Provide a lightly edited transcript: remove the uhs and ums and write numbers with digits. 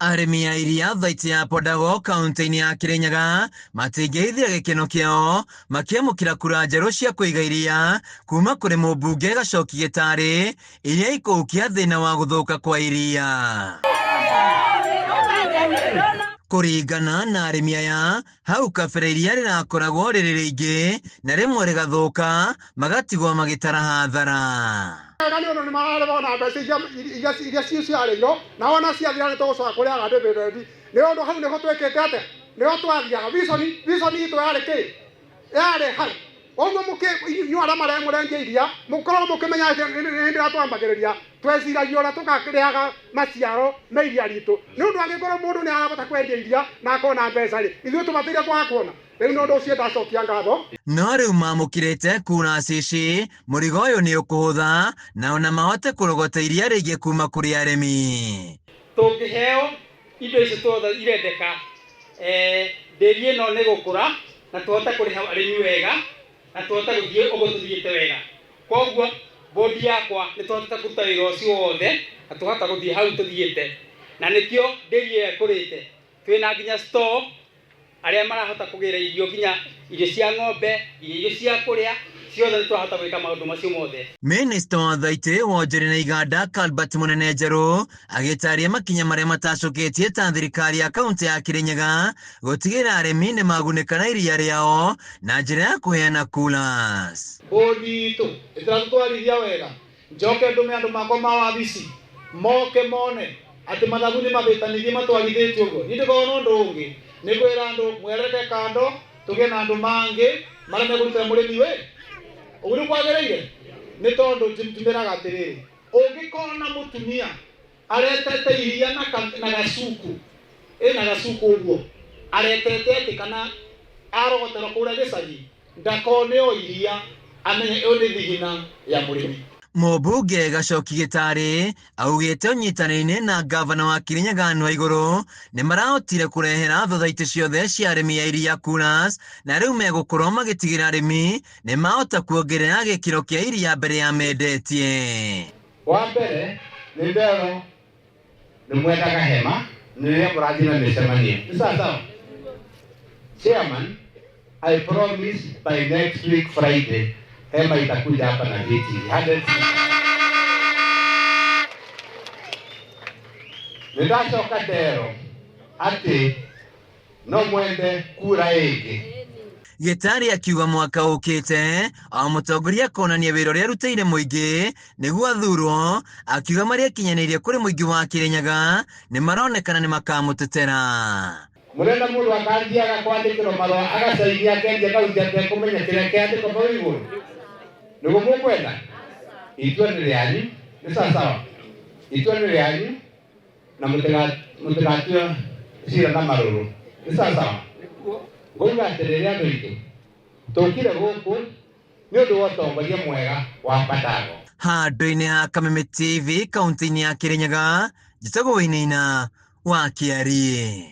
Arĩmi a iria thaiti ya Pondago kaunti-inĩ ya Kirinyaga matingĩhithire gĩkeno kĩao makĩamũkĩra kura njerũ cia kũiga iria kuma kũrĩ mũmbunge Gacoki Gĩtarĩ iria ikũhukia thĩna wa gũthũka kwa iria. Kũringana na arĩmi aya, hau kabere iria rĩrakoragwo rĩrĩ rĩingĩ na rĩmwe rĩgathũka magatigwo magĩtara hathara. Wega nĩ ũndũ nĩ mararĩma ona mbeca iria ciciarĩirwo na ona ciathira nĩ tũgũcoka kũrĩaga dividend nĩ ũndũ hau nĩho twĩkĩte atĩa, nĩho twathiaga. Vision itũ yarĩ kĩ? Yarĩ hau. Ũguo inyuĩ arĩa mũrendia iria mũkorwo mũkĩmenya atĩ hĩndĩ ĩrĩa twambagĩrĩria tweciragia ũrĩa tũkarĩaga maciaro ma iria ritũ, nĩ ũndũ angĩkorwo mũndũ nĩ arahota kwendia iria na akona mbeca rĩ, ithuĩ tũbataire kwaga kuona. Rĩu nĩ ũndũ ũcio ndacokia ngatho. No rĩu mamũkĩrĩte kura cici, mũrigo ũyũ nĩ ũkũhũtha na ona mahote kũrogota iria rĩingĩ kuma kũrĩ arĩmi. Tũngĩheo indo icio tuothe irendeka, ndĩri ĩno nĩ gũkũra na tũhote kũrĩha arĩmi wega na tũhote gũthiĩ ũguo tũthiĩte wega. Koguo bodi yakwa nĩ tũhotete kũruta wĩra ũcio wothe na tũhota gũthiĩ hau tũthiĩte, na nĩkĩo ndĩri ĩyo ĩkũrĩte. Twĩna nginya store arĩa marahota kũgĩra irio, nginya irio cia ng'ombe, nginya irio cia kũrĩa ciothe nĩ tũrahota gwĩka maũndũ macio mothe. Minista wa Thaitĩ, Wonjoria na Iganda Cuthbert Munene Njerũ agĩtaria makinya marĩa matacũkĩtie ta thirikari ya kaunti ya Kirinyaga gũtigĩrĩra arĩmi nĩ magunĩka na iria rĩao na njĩra ya kũheana coolers. Bodi itũ ĩtiratũtwarithia wega, njoke ndũme andũ makwa ma wabici moke mone atĩ mathabu nĩ mabĩtanithie matwarithĩtie ũguo. Niĩ ndĩkoragwo na ũndũ ũngĩ nĩ kwĩra andũ mwereke kando tũgĩe na andũ mangĩ marĩa mekũrutĩra mũrĩmi wĩra. Ũguo nĩ kwagĩrĩire, nĩ tondũ njĩraga atĩrĩrĩ, ũngĩkona mũtumia aretete iria na gacuku, ĩna gacuku ũguo aretete atĩ kana arogoterwo kũrĩa gĩcagi, ndakone o iria amenye ĩyo nĩ thigina ya mũrĩmi. Mũmbunge Gacoki Gĩtarĩ augĩte ũnyitanĩri-inĩ na ngavana wa Kirinyaga Anne Waigũrũ nĩ marahotire kũrehera thothaitĩ ciothe cia arĩmi a iria coolers, na rĩu megũkorwo magĩtigĩra arĩmi nĩ mahota kuongerera gĩkĩro kĩa iria mbere ya mendetie. Wa mbere nĩ ndero nĩ mwendaga hema nĩ rĩrĩa mũrathiĩ na mĩcemanio. Nĩ sawa sawa? Chairman, I promise by next week Friday hema itakuja hapa na viti 100. Nĩ ndacoka ndero atĩ no mwende kura ĩngĩ. Gĩtarĩ akiuga mwaka ũkĩte o mũtongoria akonania wĩra ũrĩa arutĩire mũingĩ nĩguo athurwo, akiuga marĩa akinyanĩirie kũrĩ mũingĩ wa Kirinyaga nĩ maronekana nĩ makamũtetera. Mũrenda mũndũ akathiaga kwandĩkĩrwo marũa agacainia akendia kaunti atekũmenya kĩrĩa kĩandĩkwo hau igũrũ, nĩguo mũkwenda? Itua nĩ rĩanyu, nĩ sawa sawa? Itua nĩ rĩanyu na mũtigatue cira na marũrũ, nĩ sawa sawa? Ngauga atĩrĩrĩ andũ aitũ, tũkire gũkũ nĩ ũndũ wa ũtongoria mwega wa Padago. Handũ-inĩ ha Kameme TV kaunti-inĩ ya Kirinyaga, njĩtagwo Wainaina wa Kĩariĩ.